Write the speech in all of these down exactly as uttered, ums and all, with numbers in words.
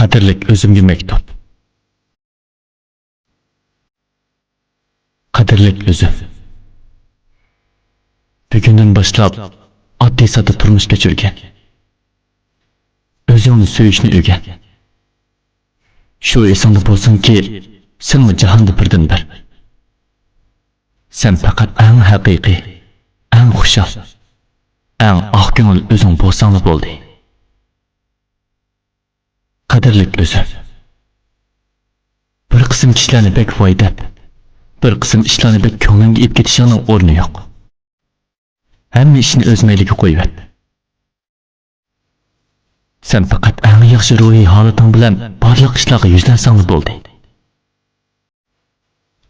قەدىرلىك ئۆزۈمگە مەكتۇپ. قەدىرلىك ئۆزۈم. بۈگۈندىن باشلاپ ئاددىي ساددا تۇرمۇش كەچۈرگىن. ئۆزۈڭنى سۆيۈشنى ئۆگەن. شۇ ئېسىڭدە بولسۇنكى، سەنلا جاھاندا بىردىنبىر. سەن پەقەت ئەڭ ھەقىقىي، ئەڭ خۇشال، ئەڭ ئاق كۆڭۈل ئۆزۈڭ بولساڭلا بولدى. قەدىرلىك ئۆزۈم. بىر قىسىم كىشىلەرنى بەك ۋاي دەپ، بىر قىسىم ئىشلارنى بەك كۆڭلۈڭگە ئېلىپ كېتىشىڭنىڭ ئورنى يوق. ھەممە ئىشنى ئۆز مەيلىگە قويۇۋەت. سەن پەقەت ئەڭ ياخشى روھىي ھالىتىڭ بىلەن بارلىق ئىشلارغا يۈزلەنسەڭلا بولدى.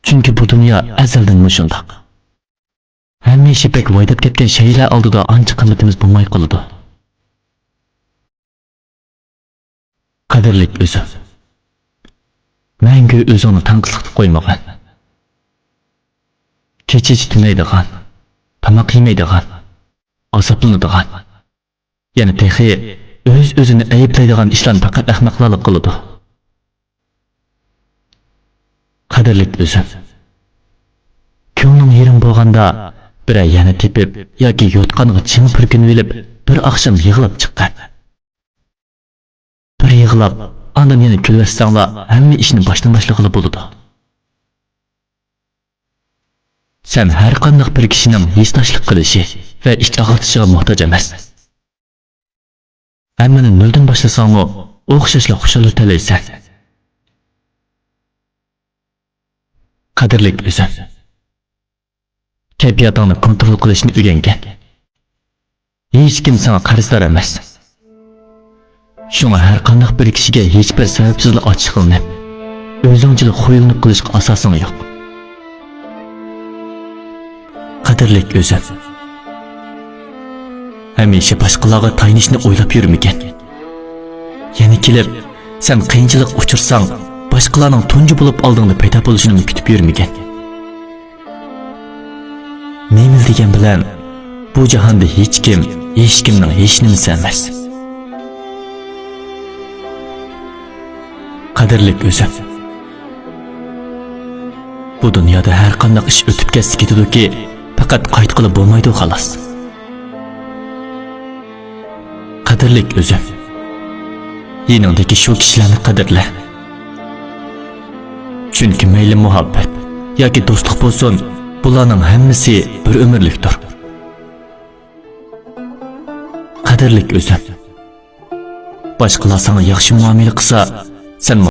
چۈنكى بۇ دۇنيا ئەزەلدىن مۇشۇنداق. ھەممە ئىشى بەك ۋاي دەپ كەتكەن شەيئىلەر ئالدىدا ئانچە قىممىتىمىز بولماي قالىدۇ. قەدىرلىك ئۆزۈم. مەڭگۈ ئۆزۈڭنى تەنقىسلىقتا قويمىغىن. كېچىچە تۈنەيدىغان، تاماق يېمەيدىغان، ئازابلىنىدىغان، يەنە تېخى ئۆز-ئۆزىنى ئەيىبلەيدىغان ئىشلارنى پەقەت ئەخمەقلارلا قىلىدۇ. قەدىرلىك ئۆزۈم. كۆڭلۈڭ يېرىم بولغاندا بىرەر يەرنى تېپىپ ياكى يوتقانغا چىڭ پۈركىنىۋېلىپ بىر ئاخشام يىغلاپ چىققىن. بىر يىغلاپ، ئاندىن يەنە كۈلۈۋەتسەڭلار، ھەممە ئىشنى باشتىن باشلىغىلى بولىدۇ. سەن ھەرقانداق بىر كىشىنىڭ ھېسداشلىق قىلىشى ۋە ئىچ ئاغرىتىشىغا موھتاج ئەمەس. ھەممىنى نۆلدىن باشلىساڭمۇ، ئوخشاشلا خۇشاللىتالايسەن. قەدىرلىك ئۆزۈم. كەيپىياتىڭنى كونترول قىلىشنى ئۆگەنگىن. ھېچكىم ساڭا قەرزدار ئەمەس. شۇڭا ھەرقانداق بىر كىشىگە ھېچبىر سەۋەبسىزلا ئاچچىقلىنىپ، ئۆزۈڭچىلا خۇيلىنىپ قېلىشقا ئاساسىڭ يوق. قەدىرلىك ئۆزۈم. ھەمىشە باشقىلارغا تايىنىشنى ئويلاپ يۈرمىگىن. يەنە كېلىپ، سەن قىيىنچىلىققا ئۇچرىساڭ، باشقىلارنىڭ تۇنجى بولۇپ ئالدىڭدا پەيدا بولۇشىنىمۇ كۈتۈپ يۈرمىگىن. نېمىلا دېگەن بىلەن، بۇ جاھاندا ھېچكىم ھېچكىمنىڭ ھېچنېمىسى ئەمەس. قەدىرلىك ئۆزۈم. بۇ دۇنيادا ھەرقانداق ئىش ئۆتۈپ كەتسە كېتىدۇكى، پەقەت قايتقىلى بولمايدۇ، خالاس. قەدىرلىك ئۆزۈم. يېنىڭدىكى شۇ كىشىلەرنى قەدىرلە. چۈنكى مەيلى مۇھەببەت ياكى دوستلۇق بولسۇن، بۇلارنىڭ ھەممىسى بىر ئۆمۈرلۈكتۇر. قەدىرلىك ئۆزۈم. باشقىلار ساڭا ياخشى مۇئامىلە قىلسا، سەنمۇ